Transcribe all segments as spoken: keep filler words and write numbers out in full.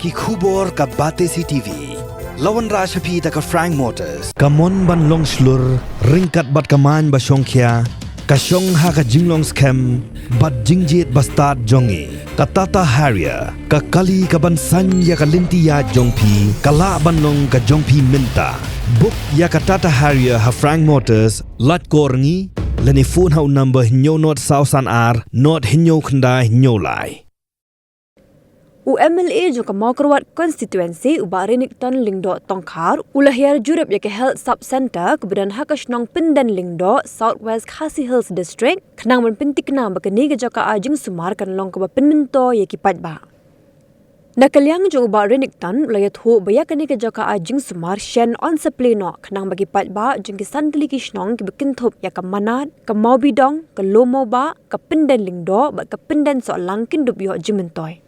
Ki khubor ka Batesi T V. La wanrah sha phi da ka Frank Motors. Ka mon ban long shlur, ryngkat bad ka main ba shongkhia, ka shong ha ka jinglong skhem bad jingjied ba stad jong ngi. Ka Tata Harrier, ka kali ka ban saiñ ïa ka lynti ïaid jong phi, ka lah ban long ka jong phi mynta. Book ïa ka Tata Harrier ha Frank Motors, lait kor ngi, lane phone ha u number hynñiew nod saw san ar, nod hynñiew khyndai hynñiew lai. U M L A jong ka Mawkyrwat Constituency, u Bah Renikton Lyngdoh Tongkhar, u la hiar jurip ïa ka Health Sub Centre kaba don ha ka shnong Pyndenlyngdoh, South West Khasi Hills District, khnang ban pynthikna ba kane ka jaka ai jingsumar kan long kaba pynmyntoi ïa ki paidbah. Na ka liang jong u Bah Renikton, u la ïathuh ba ïa kane ka jaka ai jingsumar shen yn sa plie noh, khnang ba ki paidbah jong ki san tylli ki shnong kiba kynthup ïa ka Manad, ka Mawbidong, ka Lowmawbah, ka Pyndenlyngdoh bad ka Pyndensohlang kin dup ïoh jingmyntoi.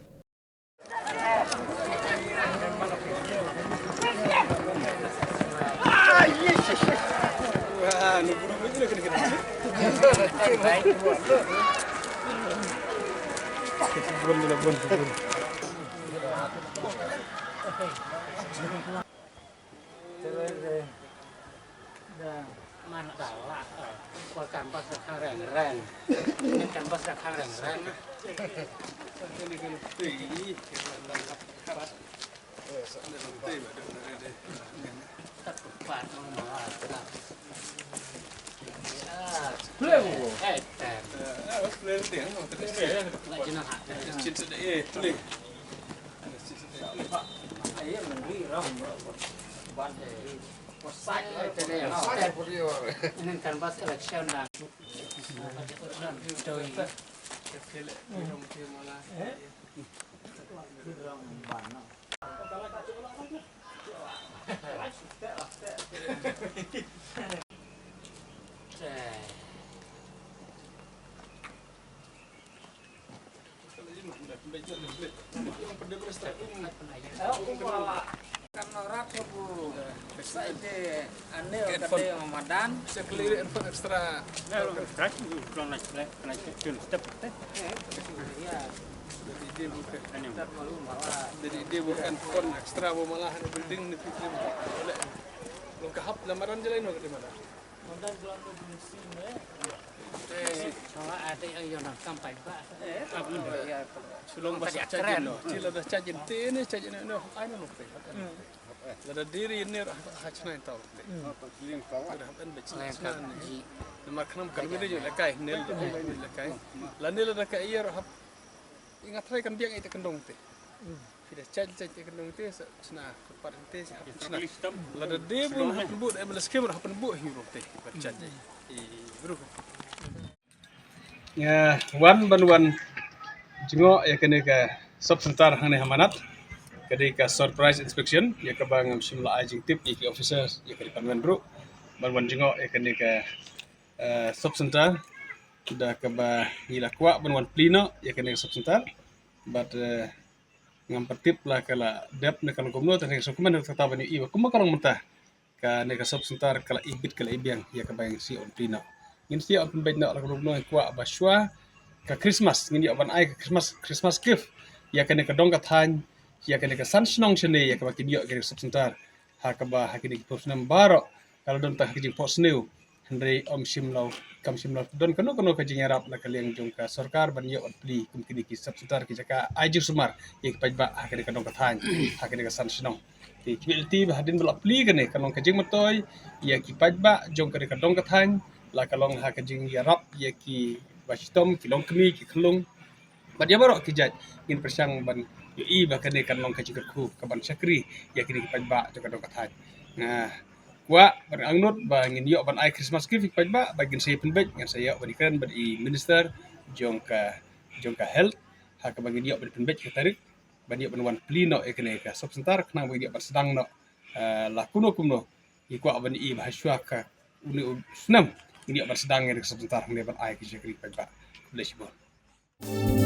Lada diri ne ha chna taw. Lada hap en bechna chna ne. Namar khnam kan mide ju lekai ne lada lekai. Lane lada ka ïa hap. Ingat rai kan biang ite kendong te. Phi da chai chai te kendong te sa chna pat te sa hap chna. Lada de bun hap bu em la skim hap bu hi ro te. Chai. I bru. Nga wan ban wan jngoh ïa kane ka sub center hangne ha Manad. Ka dei ka surprise inspection ïa kaba ngam shym la ai jingtip ïa ki officers ïa ka department ruh. Ban wan jngoh ïa kane ka, eh, sub center da kaba ngi la kwah ban wan plie noh ïa kane ka sub center. Bad, eh, ngam pat tip la ka la dep ne ka long kumno, te ne ka sngewkmen kata ban ïohi ba kumba ka long mynta. Kane ka sub center ka la ibit ka la ibiang ïa kaba ngin sa ïoh pynbeit noh. Ngin sa ïoh pynbeit noh la ka long kumno, ngin kwah ba shuwa ka Christmas ngin ïoh ban ai ka Christmas, Christmas gift ïa kane ka dong ka thaiñ, ïa kane ka san shnong shane ïa kaba kin ïoh kane ka sub center. Ha kaba ha kine ki phew snem baroh ka la don tang ha ki jingphohsniew. Hynrei ym shym la, kam shym la don kano kano ka jingïarap na ka liang jong ka sorkar ban ïoh ban plie kum kine ki sub center, ki jaka ai jingsumar ïa ki paidbah ha kane ka dong ka thaiñ, ha kane ka san shnong. Te ki lynti ba hadien ba la plie kane ka long ka jingmyntoi ïa ki paidbah jong kane ka dong ka thaiñ, la ka long ha ka jingïarap ïa ki ba shitom, ki longkmie, ki khyllung. Bad ïa baroh ki jait ngin pyrshang ban ïohi ba kane kan long ka jingkyrkhu kaban shakri ïa kine ki paidbah jong ka dong ka thaiñ. Nga kwah ban angnud ba ngin ïoh ban ai Christmas gift ïa ki paidbah, ba ngin sa ïa pynbeit, ngin sa ïoh ban ïakren bad i minister jong ka, jong ka health ha kaba ngin ïoh ban pynbeit ka tarik ban ïoh ban wan plie noh ïa kane ka sub center khnang ba ngin ïoh ban sdang noh, eh, la kumno kumno. Ngi kwah ban ïohi ba ha shuwa ka une u snem ngin ïoh ban sdang ïa kane ka sub center hangne ban ai ka shakri ïa ki paidbah. Khublei shibun.